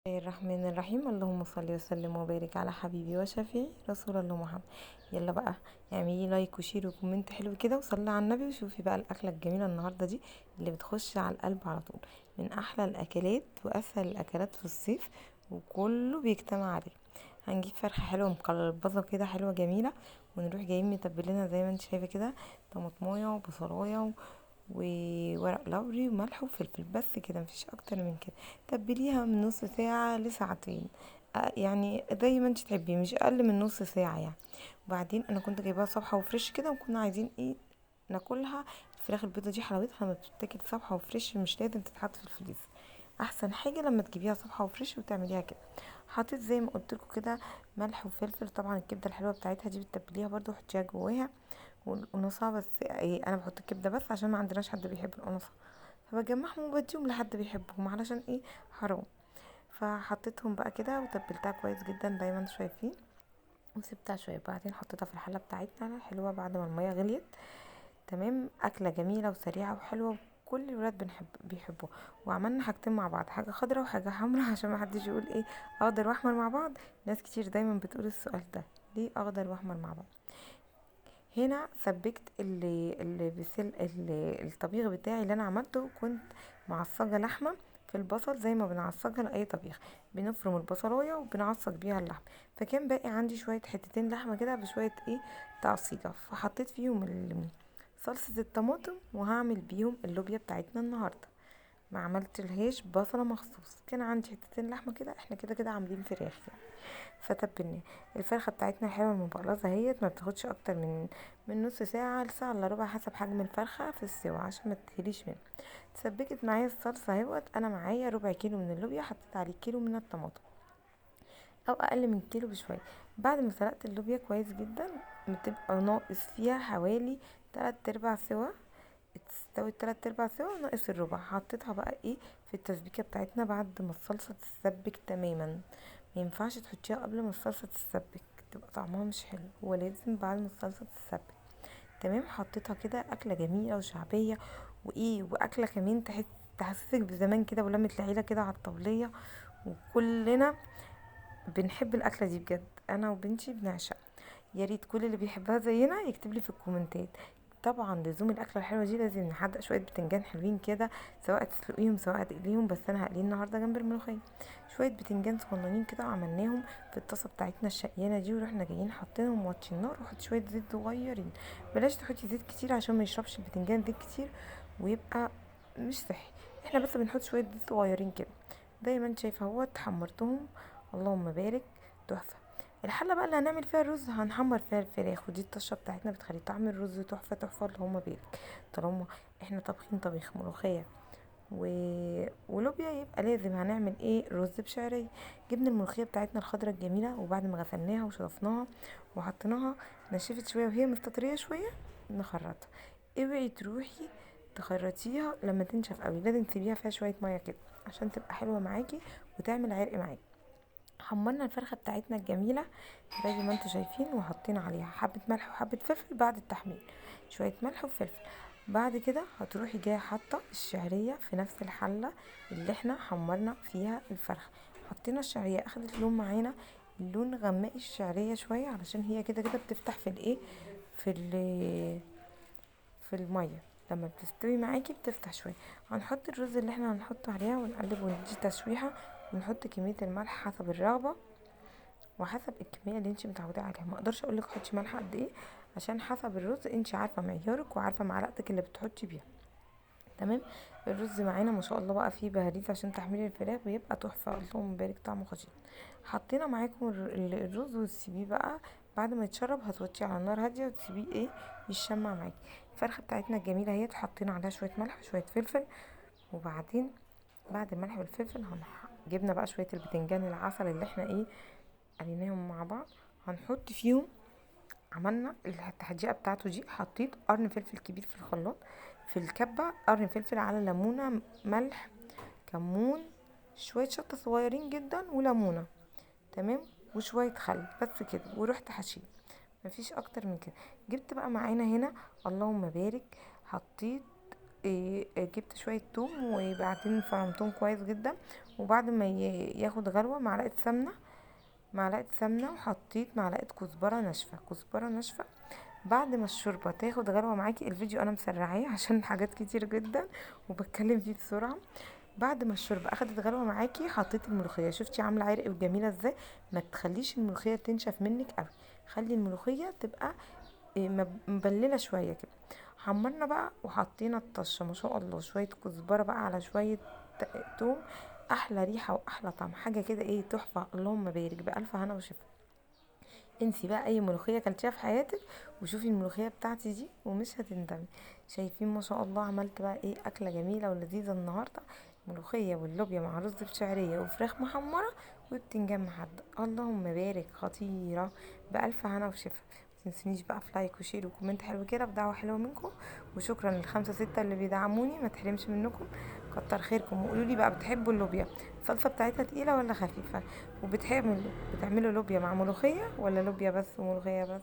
الله الرحمن الرحيم. اللهم صل وسلم وبارك على حبيبي وشفيعي رسول الله محمد. يلا بقى اعملي like و share و comment حلو كده، وصلي على النبي، وشوفي بقى الاكلة الجميلة النهارده دي اللي بتخش على القلب على طول، من احلى الاكلات واسهل الاكلات في الصيف وكله بيجتمع عليه. هنجيب فرخة حلوة مقلبظه كده حلوة جميلة، ونروح جايين متبلينها زي ما انت شايفه كده، طماطمايه وبصلايه وورق لوري وملح وفلفل، بس كده مفيش اكتر من كده. تبليها من نص ساعة لساعتين، يعني زي ما انت تحبي، مش اقل من نص ساعة يعني. وبعدين انا كنت جايباها صبحة وفريش كده، وكنا عايزين ايه ناكلها. الفراخ البيضة دي حلاوتها لما بتتاكل صبحة وفريش، مش لازم تتحط في الفريزر. احسن حاجة لما تجيبيها صبحة وفريش وتعمليها كده. حطيت زي ما قلت لكم كده ملح وفلفل. طبعا الكبده الحلوة بتاعتها دي بتتبليها برده وحطيها جواها، والقناصه بس ايه، انا بحط الكبده بس عشان ما عندناش حد بيحب القناصه، فبجمعهم وبديهم لحد بيحبهم علشان ايه حرام. فحطيتهم بقى كده وتبلتها كويس جدا زي ما انتم شايفين، وسبتها شوية. بعدين حطيتها في الحلة بتاعتنا حلوة بعد ما المية غليت. تمام، اكله جميلة وسريعة وحلوه، كل الولاد بيحبوها. وعملنا حاجتين مع بعض، حاجة خضراء وحاجه حمراء عشان ما حدش يقول ايه اخضر واحمر مع بعض. ناس كتير دايما بتقول السؤال ده، ليه اخضر واحمر مع بعض؟ هنا سبكت اللي بسل الطبيخ بتاعي اللي انا عملته. كنت معصجه لحمه في البصل زي ما بنعصجها لاي طبيخ، بنفرم البصلايه وبنعصج بيها اللحمة. فكان باقي عندي شوية حتتين لحمه كده بشوية ايه تعصيجه، فحطيت فيهم صلصه الطماطم، وهعمل بيهم اللوبيا بتاعتنا النهارده. ما عملت لهاش بصله مخصوص، كان عندي حتتين لحمه كده، احنا كده كده عاملين فراخ يعني، فتبلناه. الفرخه بتاعتنا حلوة المبقلظه اهيت، ما بتاخدش اكتر من نص ساعة لساعة الا ربع حسب حجم الفرخه في السوا عشان ما تتهريش منها. اتسبكت معايا الصلصه اهوت. انا معايا ربع كيلو من اللوبيا، حطيت عليه كيلو من الطماطم او اقل من كيلو بشوية. بعد ما سلقت اللوبيا كويس جدا، بتبقى ناقص فيها حوالي 3/4 سوا، استوت 3/4 سوا ناقص الربع. حطيتها بقى ايه في التسبيكه بتاعتنا بعد ما الصلصه تتسبك تماما. ما ينفعش تحطيها قبل ما الصلصه تتسبك، تبقى طعمها مش حلو، هو لازم بعد ما الصلصه تتسبك. تمام، حطيتها كده. اكله جميلة وشعبيه وايه، واكله كمان تحسسك بزمان كده ولمه العيلة كده على الطبلية، وكلنا بنحب الاكلة دي بجد، انا وبنتي بنعشقها. يا ريت كل اللي بيحبها زينا يكتب لي في الكومنتات. طبعا لزوم الاكلة الحلوة دي لازم نحدق شوية بتنجان حلوين كده، سواء تسلقيهم سواء تقليهم، بس انا هقليه النهارده جنب الملوخية. شوية بتنجان صغننين كده عملناهم في الطاسه بتاعتنا الشقيانه دي، ورحنا جايين حاطينهم وطي النار، وحط شوية زيت صغيرين، بلاش تحطي زيت كتير عشان ما يشربش البتنجان زيت كتير ويبقى مش صحي. احنا بس بنحط شوية زيت صغيرين كده زي ما انت شايفه اهوت. حمرتهم اللهم بارك، تحفة. الحلة بقى اللي هنعمل فيها الرز هنحمر فيها الفراخ، ودي الطشه بتاعتنا بتخلي طعم الرز تحفة تحفة اللهم بارك. طالما احنا طابخين طبيخ ملوخية ولوبيا يبقى لازم هنعمل ايه رز بشعريه. جبنا الملوخية بتاعتنا الخضرة الجميلة، وبعد ما غسلناها وشطفناها وحطيناها نشفت شوية وهي مستطريه شوية نخرطها. اوعي تروحي تخرطيها لما تنشف قوي، لازم تسيبيها فيها شوية مية كده عشان تبقى حلوة معاكي وتعمل عرق معاكي. حمرنا الفرخه بتاعتنا الجميلة زي ما انتم شايفين، وحطينا عليها حبه ملح وحبه فلفل بعد التحمير، شوية ملح وفلفل. بعد كده هتروحي جاية حاطه الشعرية في نفس الحلة اللي احنا حمرنا فيها الفرخه. حطينا الشعرية اخدت لون معانا، اللون غمقي الشعرية شوية علشان هي كده كده بتفتح في الايه في المية، لما بتستوي معاكي بتفتح شوية. هنحط الرز اللي احنا هنحطه عليها ونقلب وندي تشويحه، ونحط كمية الملح حسب الرغبة وحسب الكمية اللي انت متعوده عليها. ما اقدرش اقولك حطي ملح قد ايه عشان حسب الرز انت عارفه معيارك وعارفه معلقتك اللي بتحطي بيها. تمام، الرز معانا ما شاء الله بقى فيه بهاريز عشان تحمير الفراخ بيبقى تحفة اللهم بارك، طعمه خطير. حطينا معاكم الرز وتسيبيه بقى بعد ما يتشرب، هتوطيه على نار هادية وتسيبيه ايه يتشمع معاكي. الفرخه بتاعتنا الجميلة اهي حطينا عليها شوية ملح وشوية فلفل، وبعدين بعد الملح والفلفل جبنا بقى شوية البتنجان العسل اللي احنا ايه قليناهم مع بعض، هنحط فيهم. عملنا التحديقه بتاعته دي، حطيت قرن فلفل كبير في الخلاط في الكبه، قرن فلفل على ليمونه، ملح، كمون، شوية شطه صغيرين جدا وليمونه، تمام، وشوية خل، بس كده. ورحت حشيه، مفيش اكتر من كده. جبت بقى معانا هنا اللهم بارك، حطيت إيه، جبت شوية توم وبعدين فرمتهم كويس جدا، وبعد ما ياخد غلوه معلقه سمنه، معلقه سمنه، وحطيت معلقه كزبره ناشفة، كزبره ناشفة. بعد ما الشوربة تاخد غلوه معاكي، الفيديو انا مسرعاه عشان حاجات كتير جدا وبتكلم فيه بسرعة. بعد ما الشوربة اخدت غلوه معاكي حطيت الملوخية. شفتي عامله عرق وجميلة ازاي؟ ما تخليش الملوخية تنشف منك قوي، خلي الملوخية تبقى مبلله شوية كده. حمرنا بقى وحطينا الطشه، ما شاء الله، شوية كزبره بقى على شوية توم، احلى ريحه واحلى طعم، حاجة كده ايه تحفة، اللهم بارك، بالف هنا وشفا. انسي بقى اي ملوخية كلتيها في حياتك وشوفي الملوخية بتاعتي دي ومش هتندمي. شايفين ما شاء الله عملت بقى ايه اكله جميلة ولذيذه النهارده، ملوخية واللوبيا مع رز بشعريه وفراخ محمرة وبتنجان محدق، اللهم بارك، خطيرة، بالف هنا وشفا. متنسونيش بقى في like و share و comment حلو كده بدعوة حلوة منكم، وشكرا للخمسة ستة اللي بيدعموني، ما تحرمش منكم، كتر خيركم. وقولوا لي بقى بتحبوا اللوبيا الصلصه بتاعتها تقيلة ولا خفيفة، وبتعملوا لوبيا مع ملوخية ولا لوبيا بس وملوخيه بس؟